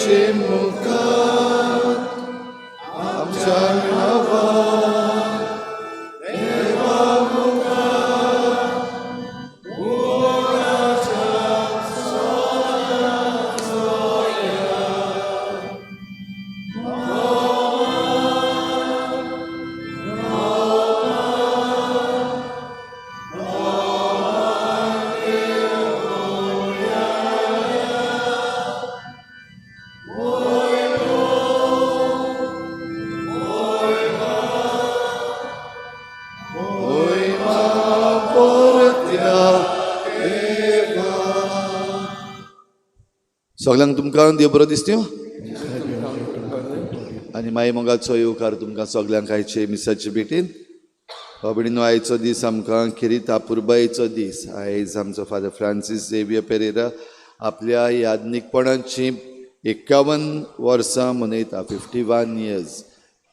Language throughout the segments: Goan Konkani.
आमचे मुखार आमच्या नांवान देवा मुखार कोणाच्या मोहिमा परत्या देवा. सगळ्यांक तुमकां देव बरो दिसत्यो आनी माई मोगाचो येवकार तुमकां सगल्यांक आयचे मिसाचे भेटीन. बाबडीनो, आयचो दीस आमकां खेरीत अपुरबायेचो दीस. आयज आमचो फादर फ्रांसीस झेवियर पेरेरा आपल्या याज्ञीकपणाची 51 वर्सां मनयता, 51 इयर्स.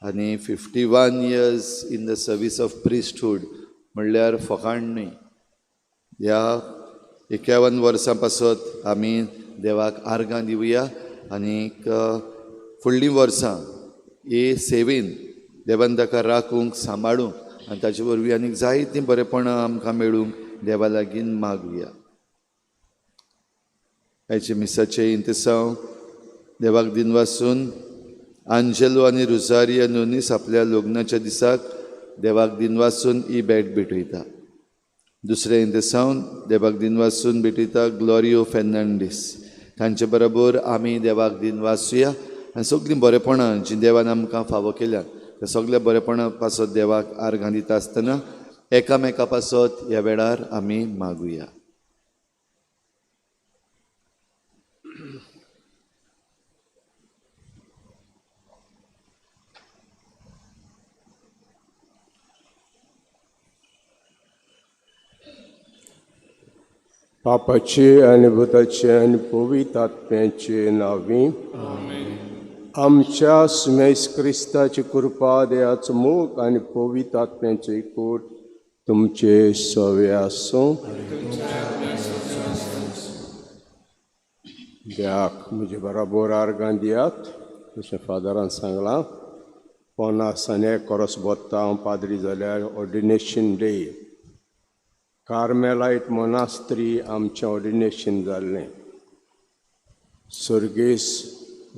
आनी 51 years in the service of priesthood म्हणल्यार फकाण न्हय. ह्या 51 वर्सां पासत आमी देवाक आर्गां दिवया आनीक फुडलीं वर्सां हे सेवेन देवान ताका राखूंक, सांबाळूंक आनी ताचे वरवीं आनीक जायतीं बरेपणां आमकां मेळूंक देवा लागीं मागुया. आयचे मिसाचें इंतेसांव देवाक दिनवासून आंजेलो आनी रुजारिया नुनीस आपल्या लग्नाच्या दिसाक देवाक दिनवासून ही भेट भेटयता. दुसरें इंतेसांव देवाक दिनवासून भेटयता ग्लोरियो फेर्नांडीस. तांचे बरोबर आमी देवाक दिनवासुया आनी सगळीं बरेपणां जीं देवान आमकां फावो केल्यात त्या सगल्या बरेपणां पासत देवाक आर्गां दिता आसतना एकामेका पासत ह्या वेळार आमी मागुया. पापाचे आनी भुताचे आनी पवित्र आत्म्याचे नांवी आमच्या सुमेस क्रिस्ताची कृपा, देवाचो मोग आनी पवित्र आत्म्याचो एकवट तुमचे सवे आसूं. देवाक म्हजे बराबर आर्गां दियात. जशें फादरान सांगलां, 51 वर्स बोत्ता हांव पाद्री जाल्यार ऑर्डिनेशन डे कार्मेलायट मोनास्त्री आमचें ऑर्डिनेशन जाल्लें. सर्गेस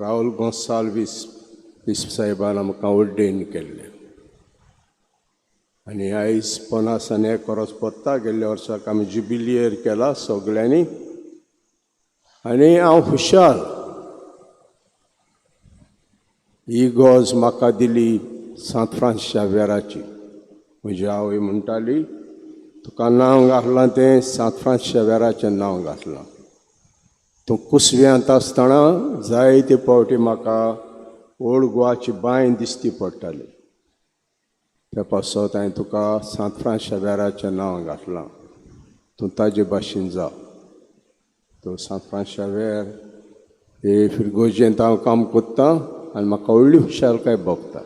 राहुल गोंसाल्वीस बिस्प साहेबान आमकां ऑर्डेन केल्लें आनी आयज 51 वर्स पोत्ता. गेल्ल्या वर्साक आमी जुबिलियर केला सगळ्यांनी आनी हांव खुशाल. ही गॉज म्हाका दिली सांत फ्रांस शाव्यराची. म्हजी आवय म्हणटाली, तुका नांव घातलां तें सांत फ्रांस शाव्यराचें नांव घातलां. तूं कुसव्यांत आसतना जायते फावटी म्हाका ओल्ड गोवाची बांय दिसती पडटाली. त्या पासत हांवें तुका सांत फ्रांस शाव्यराचें नांव घातलां, तूं ताजे भाशेन जा. तूं सांत फ्रांस शाव्यर हे फिरगोजेंत हांव काम कोत्ता आनी म्हाका व्हडली खुशालकाय भोगता.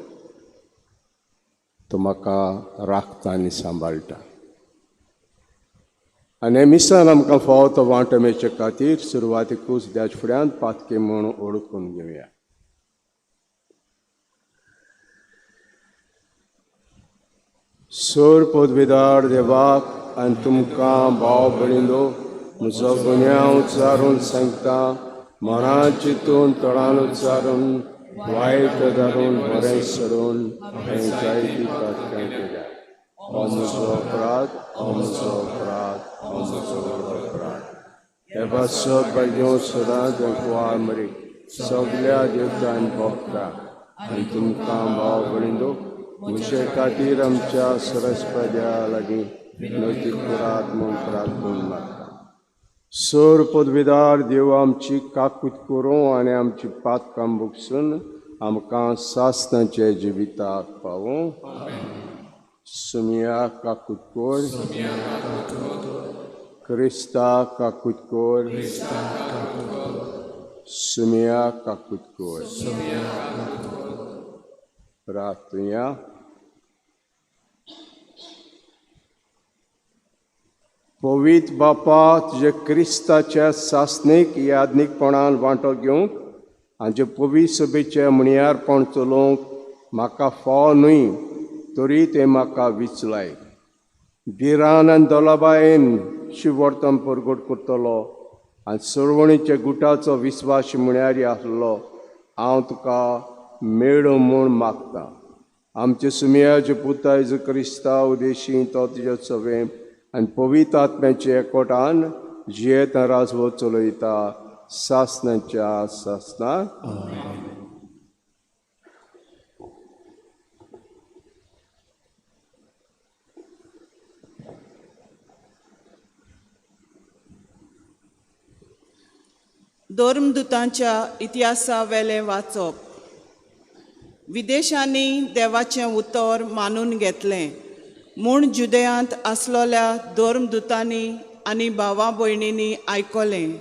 तूं म्हाका राखता आनी सांबाळटा. आनी मिसान आमकां फावो तो वांटो मेळचे खातीर सुरवातीकूच देवाच्या फुड्यांत पातके म्हूण ओळखून घेवया. सोर पदवेदार देवाक आनी तुमकां भाव भयणीनो म्हजो गुन्यांव उच्चारून सांगता, मनां चिंतून तोंडान उच्चारून वायट धरून बरें सोडून हांवें जायती पातकां केल्या. हो म्हजो अपराध, हो म्हजो अपराध, हो म्हजो व्हड अपराध. हे पासत भाग्यो सदांच कुवार मरी सगल्या देवतान भोगता आनी तुमकां भाव भयणीनो म्हजे खातीर आमच्या सरस्पद्या लागीं नैतीक करात म्हूण प्रार्थना मागता. सोर पदवेदार देव आमची काकूत करूं आनी आमची पातकां भोगसून आमकां सासणाचे जिविताक पावूं. सुमिया काकूत कोर, क्रिस्ता काकूत कोर, सुमिया काकूत कोर. प्रार्थुया. पवित्र बापा, तुजे क्रिस्ताच्या सासणीक यादनीकपणान वांटो घेवंक हांचे पवित्र सभेचे म्हणयारपण चलोवंक म्हाका फाव न्हय, तरी तें म्हाका विचलाय। धिरान आनी दलाबायेन शिवर्तन परगट करतलो आनी सरवणीच्या गुटाचो विस्वास म्हण्यारी आसलो हांव तुका मेळूं म्हूण मागता। आमचे सुमयाचे पुता जेजू क्रिस्ता उदेशी तो तुज्या सवे आनी पवित्र आत्म्याचे एकवटान जियेत राजवट चलयता सासनाच्या सासना। धर्मदूतांच्या इतिहासावेलें वाचप। विदेशांनी देवाचें उतर मानून घेतलें म्हूण जुदयांत आसलोल्या धर्मदूतांनी आनी भावा भयणींनी आयकलें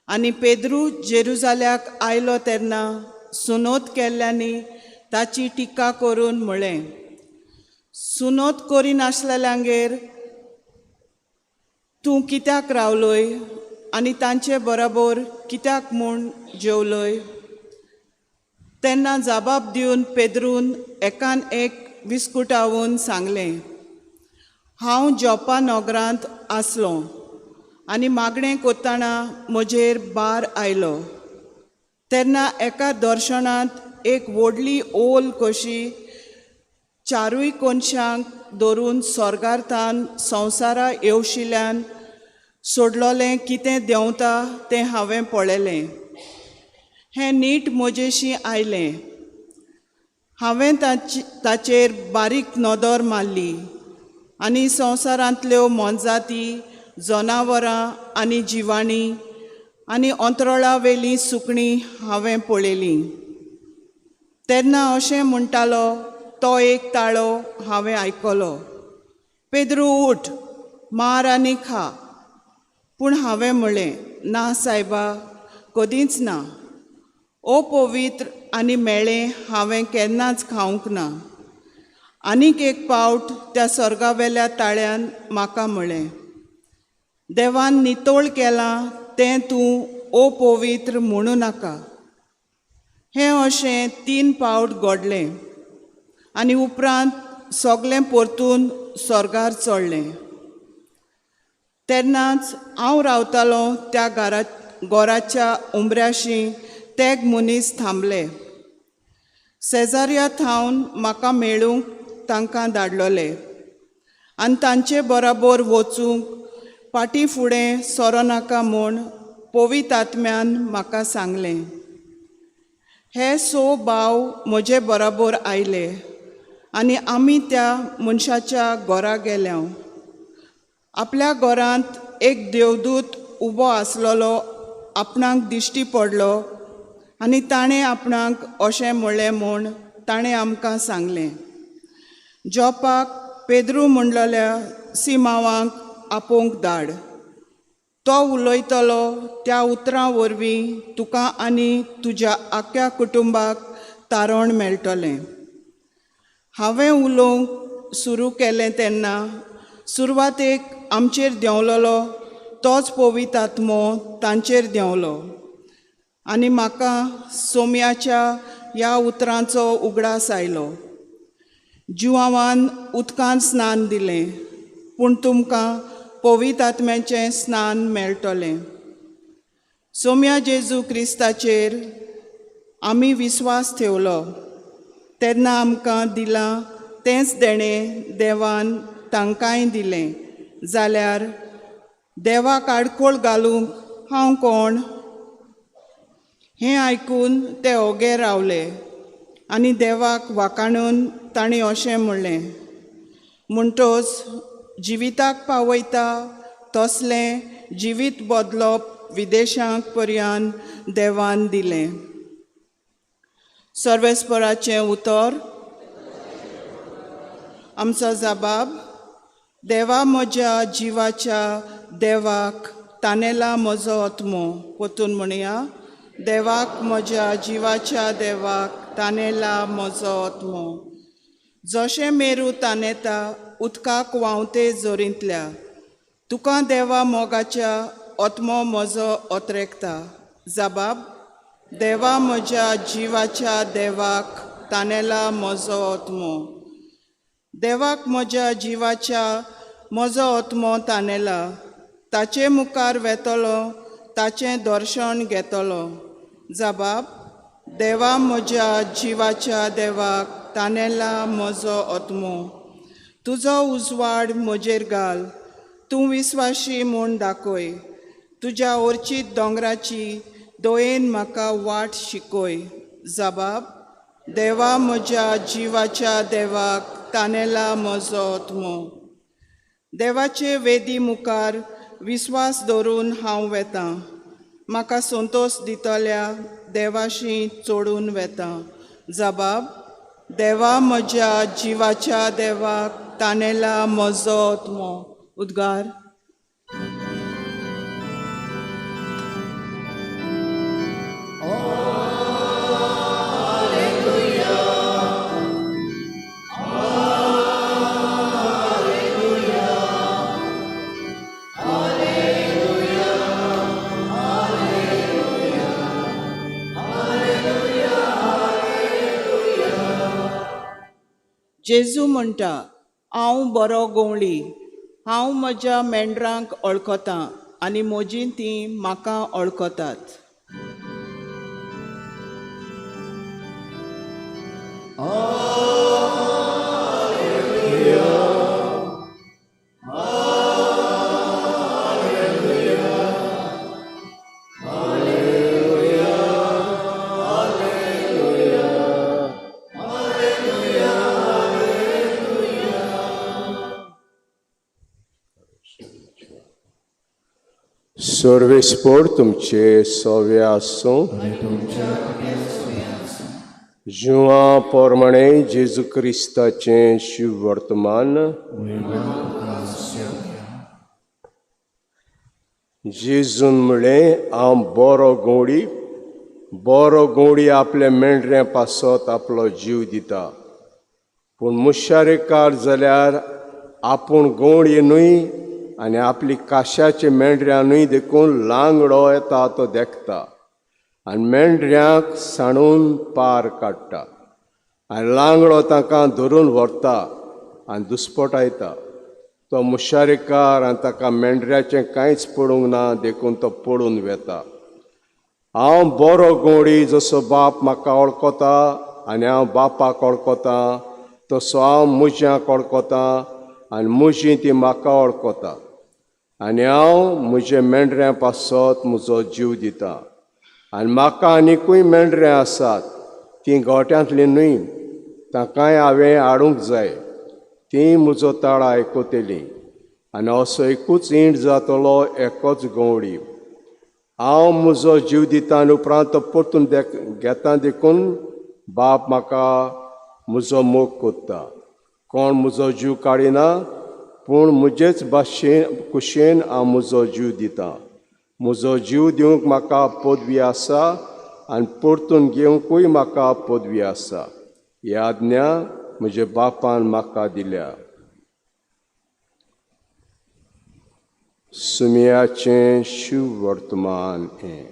आनी पेद्रू जेरुजाल्याक आयलो तेन्ना सुनोत केल्ल्यांनी ताची टिका करून म्हळें, सुनोत करिनासलेल्यांगेर तूं कित्याक रावलोय आनी तांचे बरोबर कित्याक म्हूण जेवलोय? तेन्ना जबाब दिवन पेद्रून एकान एक विस्कुटावन सांगलें, हांव जोपा नगरांत आसलो आनी मागणें करतना म्हजेर बार आयलो तेन्ना एका दर्शनांत एक व्हडली ओल कशी चारूय कोनशांक धरून स्वर्गार्थान संवसारा येवशिल्यान सोडलोलें कितें देंवता तें हांवें पळयलें। हें नीट म्हजेशी आयलें। हांवें ताचेर बारीक नदर मारली आनी संवसारांतल्यो मोनजाती, जनावरां आनी जिवाणी आनी अंतराळावेलीं सुकणीं हांवें पळयलीं। तेन्ना अशें म्हणटालो तो एक ताळो हांवें आयकलो, पेद्रू उठ, मार आनी खा। पूण हांवें म्हळें, ना सायबा, कदींच ना। अपवित्र आनी मेळें हांवें केन्नाच खावंक ना। आनीक एक पावट त्या स्वर्गावेल्या ताळ्यान म्हाका म्हळें, देवान नितळ केलां तें तूं अपवित्र म्हणूं नाका। हें अशें 3 पावट घडलें आनी उपरांत सगळें परतून स्वर्गार चडलें। तेन्नाच हांव रावतालो त्या घराच्या उमऱ्याशी तेग मनीस थांबले। सेजार्या थावन म्हाका मेळूंक तांकां धाडलोले आनी तांचे बराबर वचूंक फाटीं फुडें सरो नाका म्हूण पवित्र आत्म्यान म्हाका सांगलें। हे 6 भाव म्हजे बराबर आयले आनी आमी त्या मनशाच्या घरा गेल्या। आपल्या घरांत एक देवदूत उबो आसलेलो आपणाक दिश्टी पडलो आनी ताणें आपणाक अशें म्हळें म्हूण ताणें आमकां सांगलें, जोपाक पेद्रू म्हणलेल्या सिमांवाक आपोवंक धाड, तो उलयतलो त्या उतरां वरवीं तुका आनी तुज्या आख्या कुटुंबाक तारण मेळटलें। हांवें उलोवंक सुरू केलें तेन्ना सुरवातेक आमचेर देंवलोलो तोच पवित्र आत्मो तांचेर देंवलो आनी म्हाका सोम्याच्या ह्या उतरांचो उगडास आयलो, जुवावान उदकांत स्नान दिलें पूण तुमकां पवित्र आत्म्याचें स्नान मेळटलें। सोम्या जेजू क्रिस्ताचेर आमी विस्वास ठेवलो तेन्ना आमकां दिलां तेंच देणें देवान तांकांय दिलें, जाल्यार देवाक आडखळ घालूंक हांव कोण? हें आयकून ते ओगे रावले आनी देवाक वाखाणून तांणी अशें म्हणलें, म्हणटच जिविताक पावयता तसलें जिवीत बदलप विदेशांक पर्यान देवान दिलें। सर्वेस्पराचें उतर। आमचो जबाब, देवा म्हज्या जिवाच्या देवाक तानेला म्हजो आत्मो। परतून म्हणया, देवाक म्हज्या जिवाच्या देवाक तानेला म्हजो आत्मो। जशें मेरू तानेता उदकाक व्हांवते जोरींतल्या, तुका देवा मोगाच्या आत्मो म्हजो ओतरेकता। जबाब, देवा म्हज्या जिवाच्या देवाक तानेला म्हजो आत्मो. देवाक म्हज्या जिवाच्या म्हजो आत्मो तानेला. ताचे मुखार वेतलो, ताचें दर्शन घेतलो. जबाब देवा म्हज्या जिवाच्या देवाक तानेला म्हजो आत्मो. तुजो उजवाड म्हजेर घाल, तूं विस्वाशी म्हूण दाखय. तुज्या ओर्चीत दोंगराची दयेन म्हाका वाट शिकय. जबाब देवा म्हज्या जिवाच्या देवाक तानेला म्हजो आत्मो. देवाचे वेदी मुखार विस्वास दवरून हांव वेतां. म्हाका संतोश दितल्या देवाशी चोडून वेता. जबाब देवा म्हज्या जिवाच्या देवाक तानेला म्हजो आत्मो. उद्गार. जेजू म्हणटा, हांव बरो गवळी. हांव म्हज्या मेंढरांक वळखतां आनी म्हजीं तीं म्हाका वळखतात. सर्वेस्पोर तुमचे सवे आसूं. जुआ पोरमाणे जेजू क्रिस्ताचें शिव वर्तमान. जेजून म्हळें, हांव बरो गवळी. बरो गवळी आपल्या मेंढऱ्यां पासत आपलो जीव दिता. पूण मुशारेकार जाल्यार आपूण गवळी न्हय आनी आपली काशाचे मेंढऱ्यां न्हय देखून लांगडो येता तो देखता आनी मेंढऱ्यांक सांडून पार काडटा आनी लांगडो तांकां धरून व्हरता आनी दुस्पटायता. तो मुशारेकार आनी ताका मेंढऱ्याचें कांयच पडूंक ना देखून तो पडून वेता. हांव बरो गवळी जसो बाप म्हाका वळखता आनी हांव बापाक वळखता तसो हांव म्हज्यांक वळखता आनी म्हजी ती म्हाका वळखता. आनी हांव म्हजे मेंढऱ्यां पासत म्हजो जीव दिता. आनी म्हाका आनिकूय मेंढऱ्यां आसात तीं गोट्यांतलीं न्हय, तांकांय हांवें हाडूंक जाय. तीं म्हजो ताळो आयकतलीं आनी असो एकूच इंट जातलो, एकच गवळी. हांव म्हजो जीव दिता आनी उपरांत तो परतून घेता देखून बाप म्हाका म्हजो मोग कोत्ता. कोण म्हजो जीव काडिना पूण म्हजेच भाशेन कुशेन हांव म्हजो जीव दिता. म्हजो जीव दिवंक म्हाका पदवी आसा आनी परतून घेवंकूय म्हाका पदवी आसा. ही आज्ञा म्हज्या बापान म्हाका दिल्या. सुमयाचें शिव वर्तमान हें.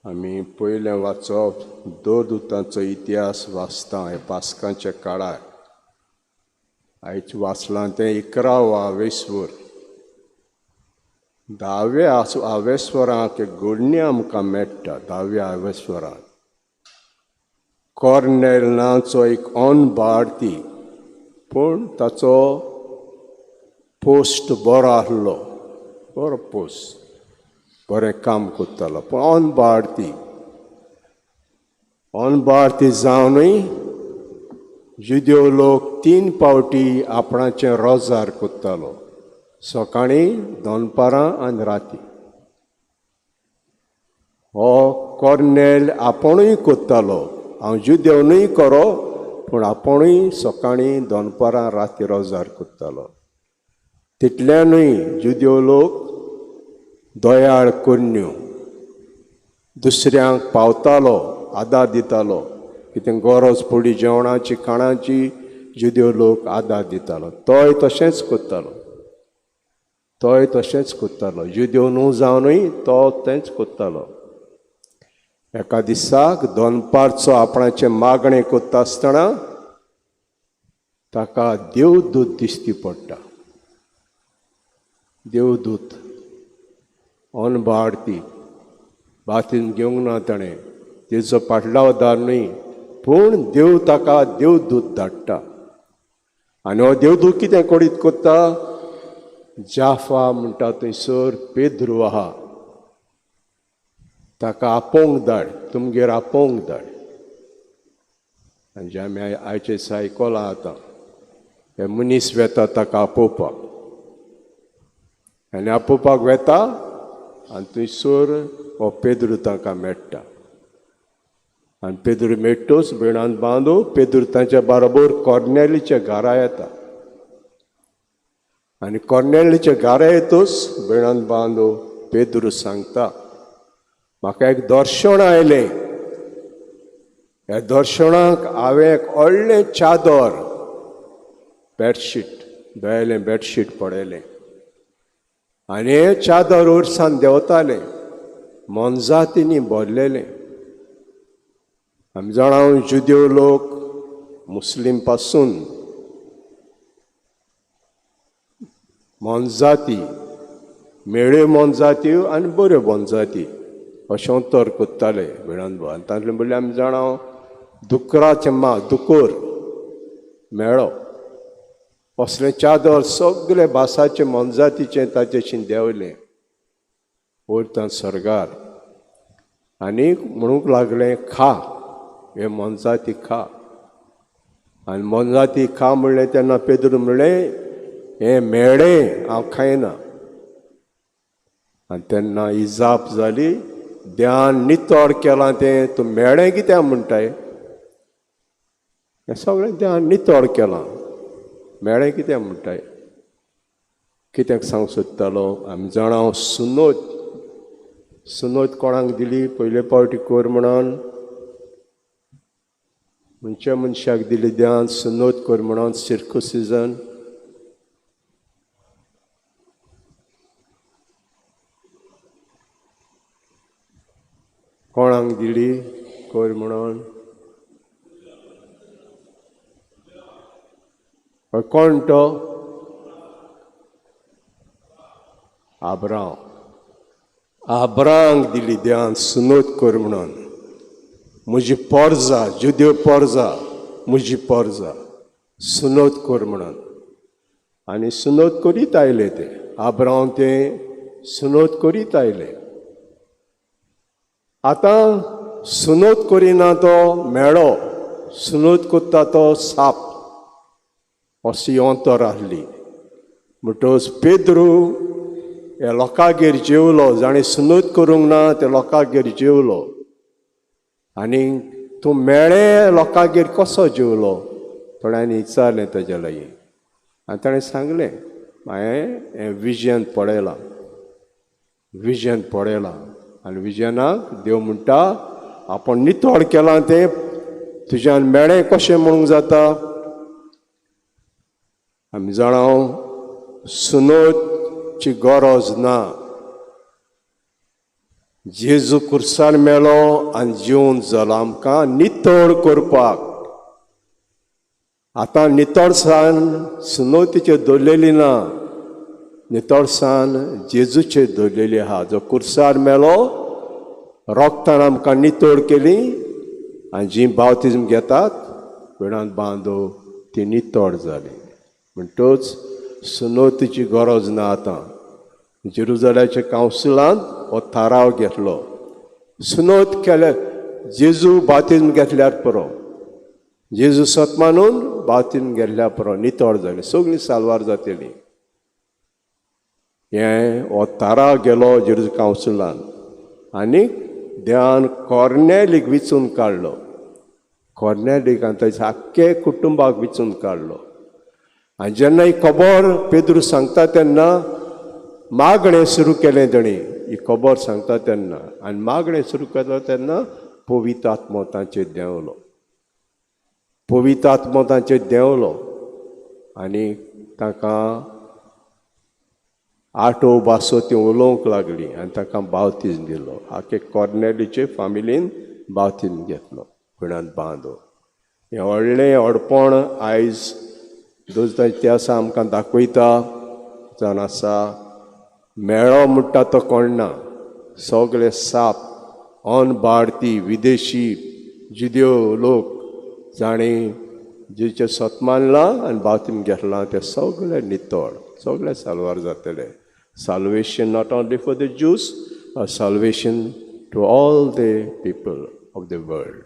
आमी पयलें वाचप दोर दुतांचो इतिहास वाचता हे पास्कांच्या काळार. आयज वाचलां तें 11 आवेस्वर. 10व्या आवेस्वराक एक घडणी आमकां मेळटा. 10व्या आवेस्वराक कॉर्नेल नांवचो एक अनभारती, पूण ताचो पोस्ट बरो आसलो, बरो पोस्ट, बरें काम करतालो, पूण अनभारती. अनभारती जावनूय जुदेव लोक 3 फावटी आपणाचें रोजार करतालो, सकाळीं, दनपारां आनी राती. हो कॉर्नेल आपुणूय करतालो. हांव जुदेव न्हय करो, पूण आपुणूय सकाळीं, दनपारां, राती रोजार करतालो. तितल्यानूय जुदेव लोक दयाळ करण्यो दुसऱ्यांक पावतालो, आदार दितालो. कितें गरज पडली जेवणाची खाणाची जुदेव लोक आदार दितालो. तोय तशेंच करतालो, तोय तशेंच करतालो. जुदेव न्हू जावनूय तो तेंच करतालो. एका दिसाक दनपारचो आपणाचें मागणें करता आसतना ताका देवदूत दिश्टी पडटा. देवदूत अनबाडती बातीन घेवंक ना ताणें, तेजो पाटलावदार न्हय, पूण देव ताका देवदूत धाडटा. आनी हो देवदूत कितें कडीत करता, जाफा म्हणटा थंयसर पेद्रू आहा, ताका आपोवंक धाड, तुमगेर आपोवंक धाड. आनी जें आमी आयचे आयकलां आतां, हे मनीस वेता ताका आपोवपाक, आनी आपोवपाक वेता आनी थंयसर हो पेद्रू तांकां मेळटा. आनी पेद्रू मेळटूच भयणान बांदू पेद्रू तांच्या बरोबर कॉर्नेलीच्या घरा येता. आनी कॉर्नेलीच्या घरा येतूच भयणान बांदू पेद्रू सांगता, म्हाका एक दर्शन आयलें, ह्या दर्शनाक हांवें एक व्हडलें चादर बेडशीट धुयलें, बेडशीट पडयलें आनी हें चादर वरसान देंवतालें, मोनजातींनी भरलेलें. आमी जाणा जुदेव लोक मुस्लीम पासून मोनजाती, मेळ्यो मोनजाती आनी बऱ्यो मोनजाती अशें तर करताले वेळान. आनी तातूंतलें म्हणल्यार आमी जाणा दुकराचें मा दुकोर मेळो असलें चादर सगळे भासाचें मोनजातीचें ताचेशीन देंवलें वयता सर्गार. आनी म्हणूंक लागलें, खा हे मोनजाती खा. आनी मोनजाती खा म्हणलें तेन्ना पेद्रू म्हणलें, हें मेळ्ळें हांव खायना. आनी तेन्ना ही जाप जाली, ध्यान नितळ केलां तें तूं मेळ्ळें कित्याक म्हणटाय, हें सगळें ध्यान नितळ केलां, मेळ्ळें कित्याक म्हणटाय. कित्याक सांगूंक सोदतालो, आमी जाणा सुनोत, सुनोत कोणाक दिली पयले पावटी कर म्हणून, खंयच्या मनशाक दिली ध्यान सुनोत कर म्हणून, सिर्कुसिजन. कोणाक दिली कर म्हणून, कोण तो? आब्राम. आब्रांक दिली ध्यान सुनोत कर म्हणून, म्हजी पोरजा जुदेव पोरजा म्हजी पोरजा सुनोत कर म्हणून. आनी सुनोत करीत आयले ते आब्राम, ते सुनोत करीत आयले. आतां सुनोत करिना तो मेळो, सुनोत करता तो साप, अशी अंतर आहली. म्हणटकच पेद्रू ह्या लोकांगेर जेवलो, जाणें सुनोत करूंक ना त्या लोकांगेर जेवलो. आनी तूं मेळ्ळे लोकांगेर कसो जेवलो, थोड्यांनी विचारलें ताज्या लागीं. आनी ताणें सांगलें, हांवें हें विजन पळयलां, विजन पळयलां. आनी विजनाक देव म्हणटा, आपूण नितळ केलां तें तुज्यान मेळ्ळें कशें म्हणूंक जाता. आमी जाणा सुनोतची गरज ना, जेजू कुर्सान मेलो आनी जिवन जालो आमकां नितळ करपाक. आतां नितळसाण सुनोतीचेर दवरलेली ना, नितळसाण जेजूचेर दवरलेली आहा, जो कुर्सार मेलो, रोगतान आमकां नितळ केली आनी जी बावतिज्म घेतात वेळान बांदो ती नितळ जाली. म्हणटच सुनोतीची गरज ना. आतां जेरुजलाच्या कावन्सिलांत हो थाराव घेतलो, सुनोत केले जेजू बावतिज्म घेतल्यार पुरो, जेजू सत मानून बावतिज्म घेतल्यार पुरो, नितळ जाली, सगळीं साल्वार जातली. हें हो थाराव गेलो जेरुजल कावन्सिलान आनी देवान कॉर्नेलीक विचून काडलो, कॉर्नेलीक आनी ताच्या आख्खे कुटुंबाक विचून काडलो. आनी जेन्ना ही खबर पेद्रू सांगता तेन्ना मागणें सुरू केलें ताणें, ही खबर सांगता तेन्ना आनी मागणें सुरू केलें तेन्ना पवित्र आत्मो तांचेर देंवलो, पवित्र आत्मो तांचेर देंवलो. आनी तांकां आठव भासो ती उलोवंक लागली आनी तांकां बावतीज दिलो. आखे कॉर्नेलीचे फामिलीन बावतीज घेतलो पिणांत बांदो. हें व्हडलें व्हडपण आयज दोजदा इतिहास आमकां दाखयता जावन आसा. मेळो म्हणटा तो कोण ना, सगळे साप अन भारती विदेशी जिद्यो लोक जाणीं जेचें सत मानलां आनी बावतीम घेतलां ते सगळे नितळ, सगळे साल्वार जातले. Salvation not only for the Jews, salvation to all the people of the world.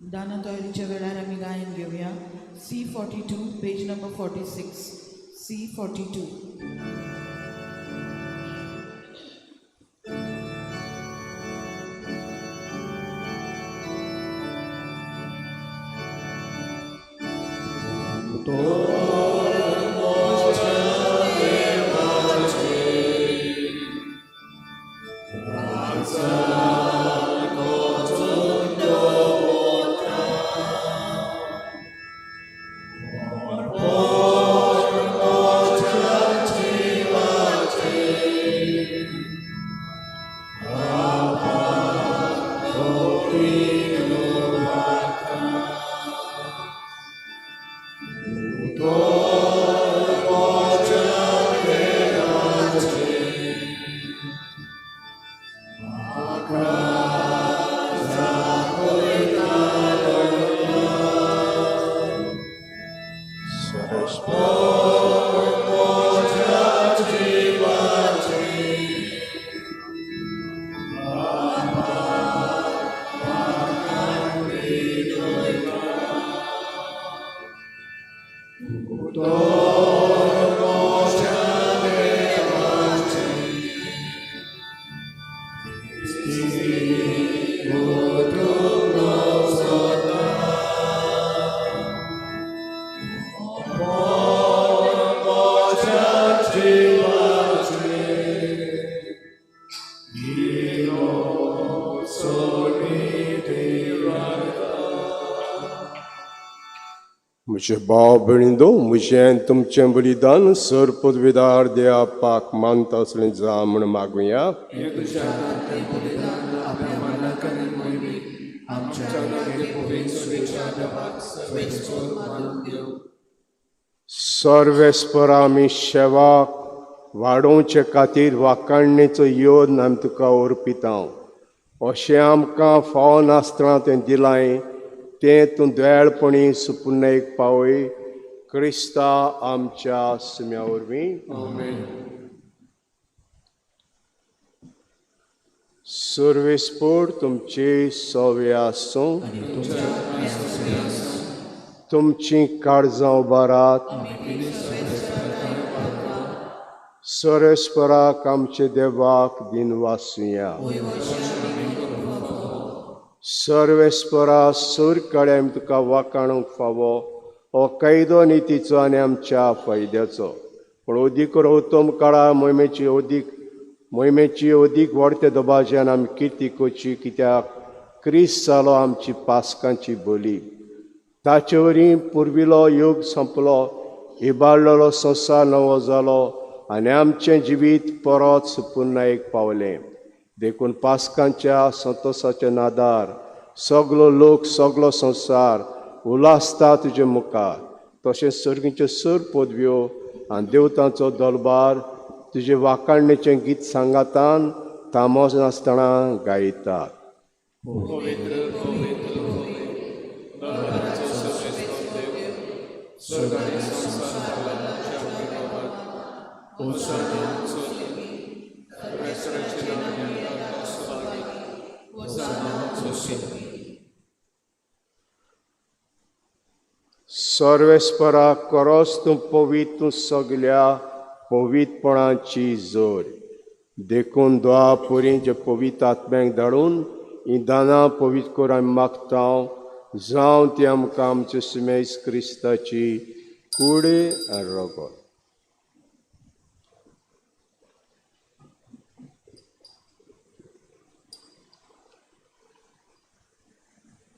दाना तयारीच्या वेळार आमी गायन घेवया. C42 page number 46. C42. म्हजे भाव भयणींनो, म्हजें तुमचें बलिदान सर पदवीदार देवा पाक मानता असलें जा म्हूण मागुया. सर्वेस्पर आमी शेवाक वाडोवचे खातीर वाकाणणेचो योद आमी तुका अर्पिता. अशें आमकां फावो नासतना तें दिलां तें तूं दयाळपणी सुपुर्णेक पावय क्रिस्ता आमच्या सुम्या वरवीं. सर्वेस्पोर तुमचे सवे आसूं, तुमची काळजां उबारात. सर्वेस्पराक आमचे देवाक दिनवासुया. सर्वेस्परा सूर काळे आमी तुका वाकाणूंक फावो हो कायदो नितीचो आनी आमच्या फायद्याचो. पूण अदीक उत्तम काळा मोहिमेची अदीक वाडते दबाज्यान आमी किर्ती करची, कित्याक क्रिस्त जालो आमची पास्कांची बोली. ताचे वरी पुर्विलो योग सोंपलो, इबाडलेलो संवसार नवो जालो आनी आमचें जिवीत परत सुपुर्णायेक पावलें. देखून पास्कांच्या संतोसाच्या नादार सगलो लोक सगलो संवसार उल्हासता तुजे मुखार. तशेंच सर्गीच्यो सर पदव्यो आनी देवतांचो दरबार तुजे वाकाणणेचें गीत सांगातान थामोस नासतना गायतात. सर्वेस्परा करोस तूं पवित्र, तूं सगल्या पवित्रपणाची जोर. देखून द्वा पुरीं जे पवित्र आत्म्यांक धाडून ही दानां पवित्र कर आमी मागता, जावं ती आमकां आमचे सुमेस क्रिस्ताची कूड आनी रगत.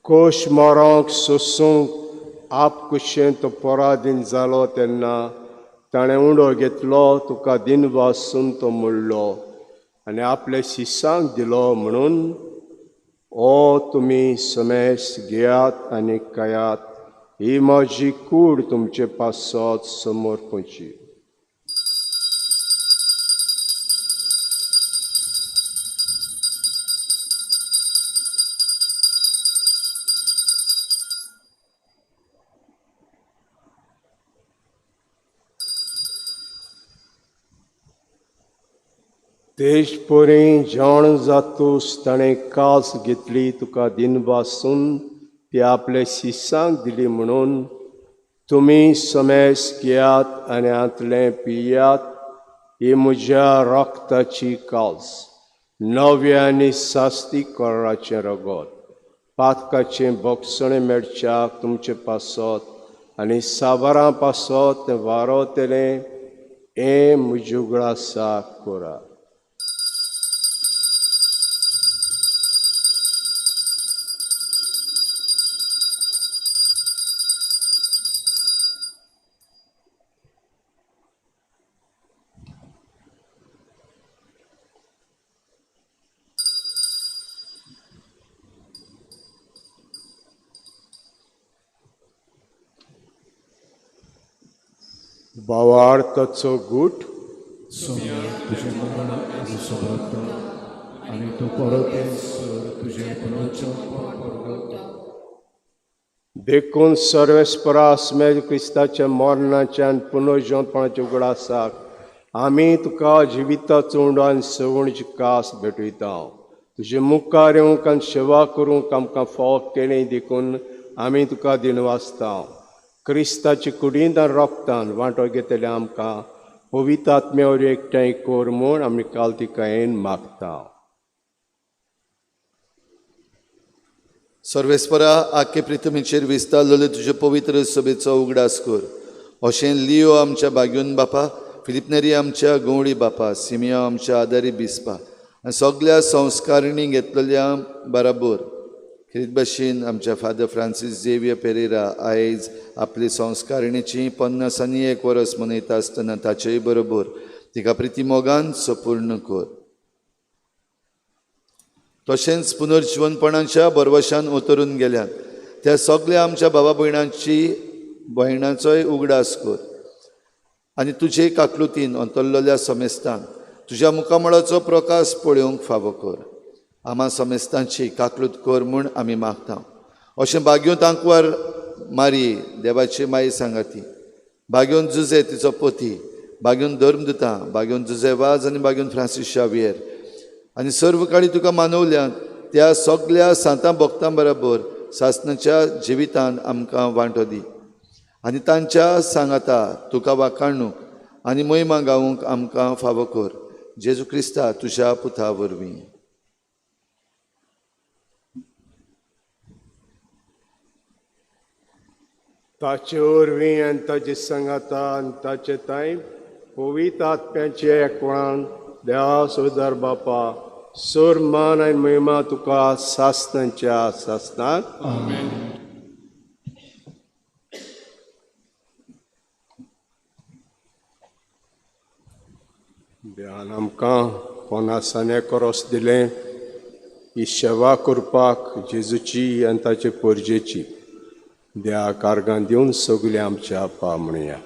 कोश मरोंक सोसूंक आपकुशेन तो पराधीन जालो तेन्ना ताणें उंडो घेतलो, तुका दिनवासून तो मोडलो आनी आपल्या शिसांक दिलो म्हणून, ओ तुमी समेस घेयात आनी खायात, ही म्हजी कूड तुमचे पासत समर्पणची. तेजपुरी जाण जातूस ताणें कास घेतली, तुका दिनवासून ती आपल्या शिसांक दिली म्हणून, तुमी समेस घेयात आनी हांतलें पियात, ही म्हज्या रक्ताची कास, नव्या आनी सास्ती कराचें रगत, पातकाचें भोगसणें मेळच्याक तुमचे पासत आनी साबारां पासत तें वारोतलें, हें म्हज्या उगडासाक करा. भावार्थाचो गूट. सोम्या तुजें मरण समर्थ आनी तूं परत येसर तुजें पुनर्जन्म परगट. देखून सर्वेस्परा मेज क्रिस्ताच्या मरणाच्या आनी पुनर्जन्मपणाच्या उगडासाक आमी तुका जिविताचो उंडो आनी सवणीची कास भेटयता. तुजे मुखार येवंक आनी सेवा करूंक आमकां फावो केलें देखून आमी तुका दिनवासता. क्रिस्ताचे कुडींत आनी रोगतान वांटो घेतले आमकां पवित्र आत्म्या वरवीं एकठांय कर म्हूण आमी कालतिकायेन मागता. सर्वेस्परा आख्खे पृथ्वीचेर विस्तारलेले तुजे पवित्र सभेचो उगडास कर. अशें लियो आमच्या बाग्यून बापा, फिलिपनेरी आमच्या गंवडी बापा, सिमिया आमच्या आदारी बिस्पा आनी सगल्या संस्कारिणी घेतलेल्या बराबर खेरीत भाशेन आमच्या फादर फ्रांसीस झेवियर पेरेरा आयज आपली संस्कारिणीची 51 वर्स मनयता आसतना ताचेय बरोबर तिका प्रितीमोगान सपूर्ण कर. तशेंच पुनर्जिवनपणाच्या बरवशान उतरून गेल्यात त्या सगल्या आमच्या बाबा भयणाचोय उगडास कर आनी तुजे काकलुतीन अंतरलेल्या समेस्तान तुज्या मुखामळाचो प्रकाश पळोवंक फावो कर. आमा समेस्तांची काकलूत कर म्हूण आमी मागता. अशें बागयोन तांकवार मारी देवाची माई सांगाती, बागयोन जुजे तिचो पती, बागयोन धर्मदुता, बागयोन जुजे वाज आनी बागयोन फ्रांसीस शावियर आनी सर्व काळी तुका मानवल्यात त्या सगल्या सांतां भक्तां बराबर सासणाच्या जिवितान आमकां वांटो दी आनी तांच्या सांगाता तुका वाखाणूंक आनी महिमा गावूंक आमकां फावो कर. जेजू क्रिस्ता तुज्या पुता वरवीं. ताचे वरवीं आनी ताचे सांगाता आनी ताचे तांय पवित्र आत्म्याचे एकवणान देवा सोदार बापा सोर मान आनी महिमा तुका सासणाच्या सासणाक. आमेन. देवान आमकां कोणासाने कोरोस दिलें ही सेवा करपाक जेजूची आनी ताचे परजेची. देवा कारगां दिवन सगळें आमच्या आपा म्हणया.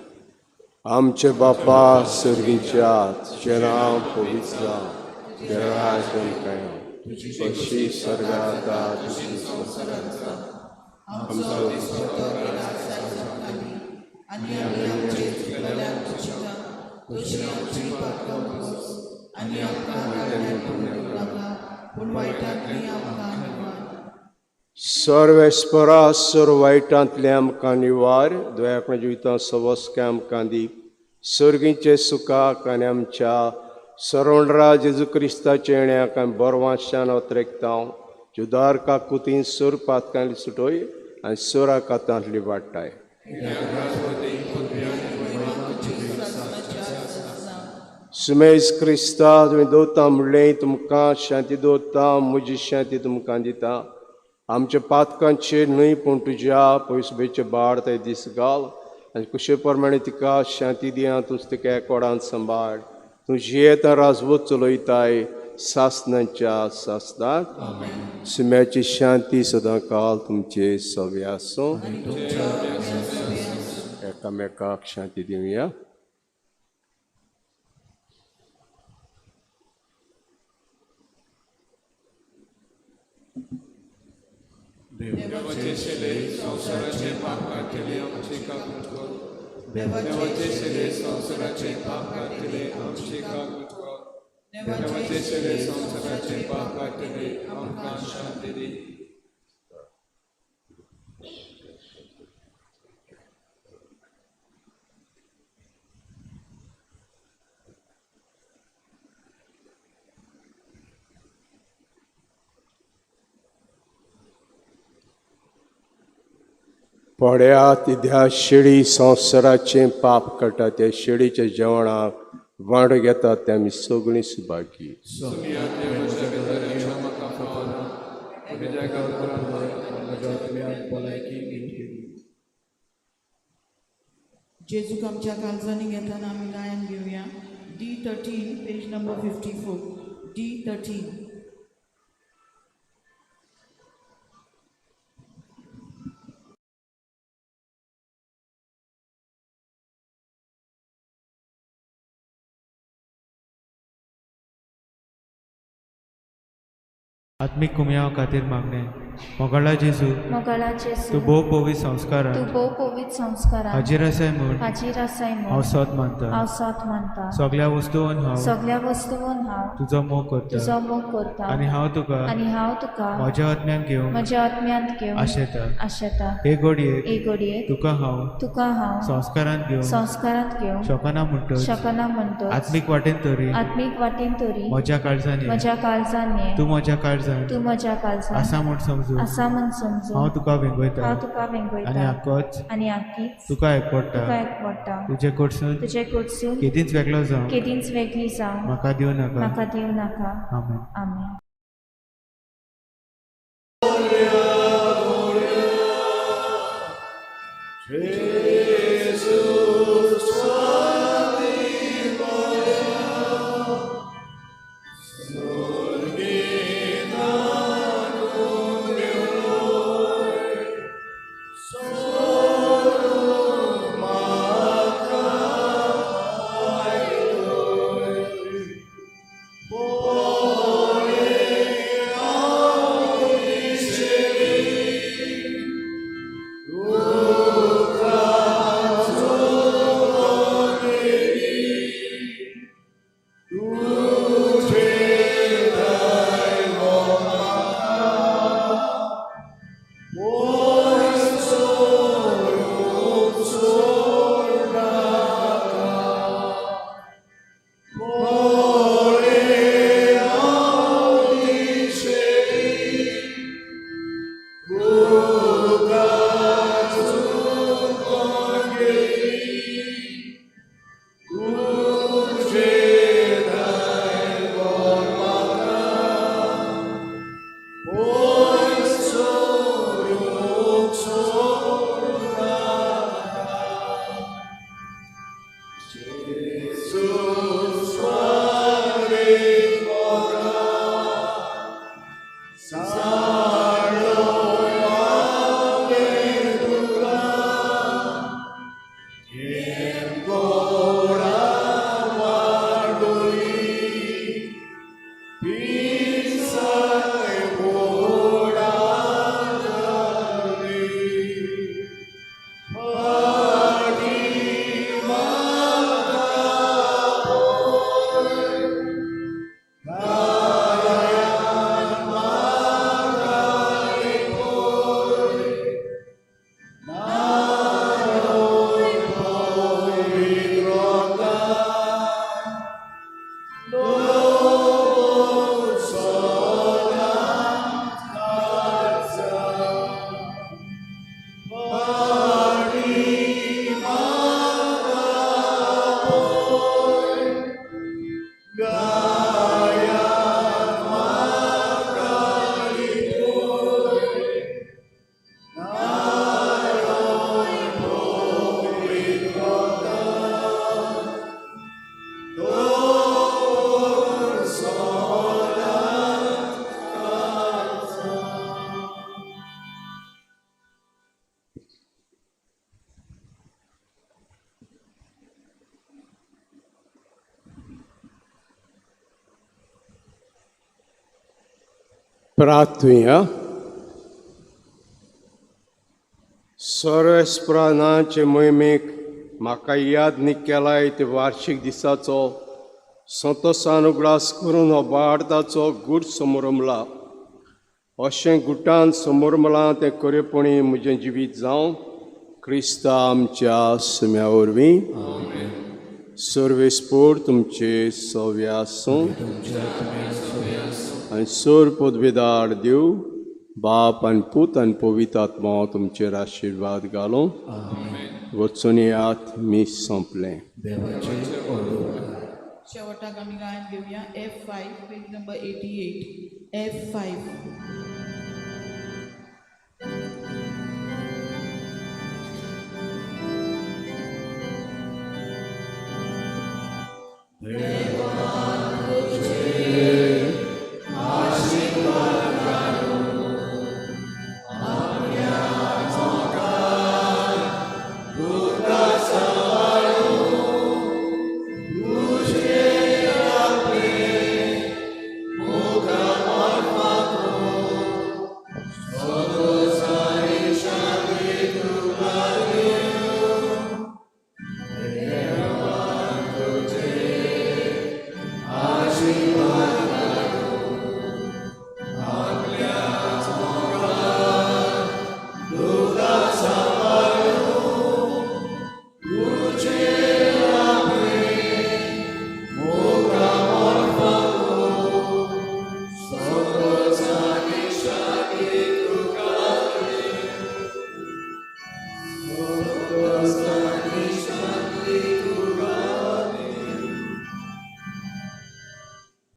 आमचे बापा सर्गीच्या, तुजें नांव पवित्र जावं, तुजें राज्य आमकां येवं, तुजी स्वर्गांत आसा तशी संवसारांत जावं. आमचो दिसपट्टो आनी आमी आमचे चुकलेल्यांक पुशिता, तशी आमची पातकां पुस आनी आमकां काडल्यार पडूंक नाका, पूण वायटांतली आमकां निवार. सर्वेस्परा सर्व वायटांतले आमकां निवार, दयाकण जिवितांत सवस्काय आमकां दी, सर्गीचे सुखाक आनी आमच्या सरोणरा जेजू क्रिस्ताचे येण्याक आमी बरवांशान अत्रेकता. जुदार काकुतीन सोर पातकांतली सुटोय आनी सोरा कातांतली वाडटाय. सुमेज क्रिस्ता तुमी दवरता म्हणलें तुमकां शांती दवरता, म्हजी शांती तुमकां दिता. आमच्या पातकांचेर न्हय पूण तुज्या पयसुबेचे बाड ते दीस घाल आनी कुशे प्रमाणे तिका शांती दिया. तूंच तिका एकोडान सांबाळ. तूं जियेता राजवत चलयताय सासनाच्या सासनाक. सुम्याची शांती सदां काल तुमचे सवे आसूं. एकामेकाक शांती दिवया. देवाचे शेले संवसाराचे पाप काडटले आमचे काकूट कर. देवाचे शेले संवसाराचे पाप काडटले आमचे काकूट कर. देवाचे शेले संवसाराचे पाप काडटले आमकां शांती दी. पड्या तिध्या शेळी संवसाराचें पाप काडटा त्या शेळीच्या जेवणाक वांटो घेतात ते आमी सगळीं सुभागी. जेजूक आमच्या काळजांनी घेताना आमी गायन घेवया. D13 page number 54. D13. आत्मीक कुमयाव खातीर मागणें. मोगाळा जेजू, मोगाळा जेजू, तूं भोव पवित्र संस्कारान तूं भोव पवित्र संस्कारान हाजीर आसाय म्हूण हाजीर आसाय म्हूण हांव सोद मानता. हांव सोद मानता. सगल्या वस्तून हांव सगल्या वस्तून हांव तुजो मोग करता तुजो मोग करता आनी हांव तुका आनी हांव तुका म्हज्या आत्म्यान घेवंक म्हज्या आत्म्यांत घेवंक आशेता. आशेता. हे घडयेक हे घडयेक तुका हांव तुका हांव संस्कारांत घेवंक संस्कारांत घेवंक शकना म्हणटच शकना म्हणटच आत्मीक वाटेन तरी आत्मीक वाटेन तरी म्हज्या काळजान ये. म्हज्या काळजान ये. तूं म्हज्या काळजान तूं म्हज्या काळजान आसा म्हूण समजून आसा म्हूण समजून हांव तुका वेंगयता हांव तुका वेंगयता आनी आकोच आनी आकीच तुका एकवडटा. तुका एकवडटा. तुजे कडसून तुजे कडसून केदींच वेगळो जावं केदींच वेगळी जावं म्हाका दिवं नाका. म्हाका दिवं नाका. आमेन. आमेन. Peace I प्रार्थुया. सर्वेस्परानाचे मोहिमेक म्हाका याद न्ही केलाय ते वार्षिक दिसाचो संतोसान उगडास करून हो भारताचो गूट समोरमला अशें गुटान समोरमलां तें खरेपणी म्हजें जिवीत जावं क्रिस्ता आमच्या सुम्या वरवीं. सर्वेस्पोर तुमचे सव्या आसूं आनी सोर पदवेदार देव बाप आनी पूत आनी पवित्र आत्मा तुमचेर आशिर्वाद घालूं. वचून येयात. मीस सोंपलें. शेवटाक आमी गायन घेवया F 5, page number 88, F 5.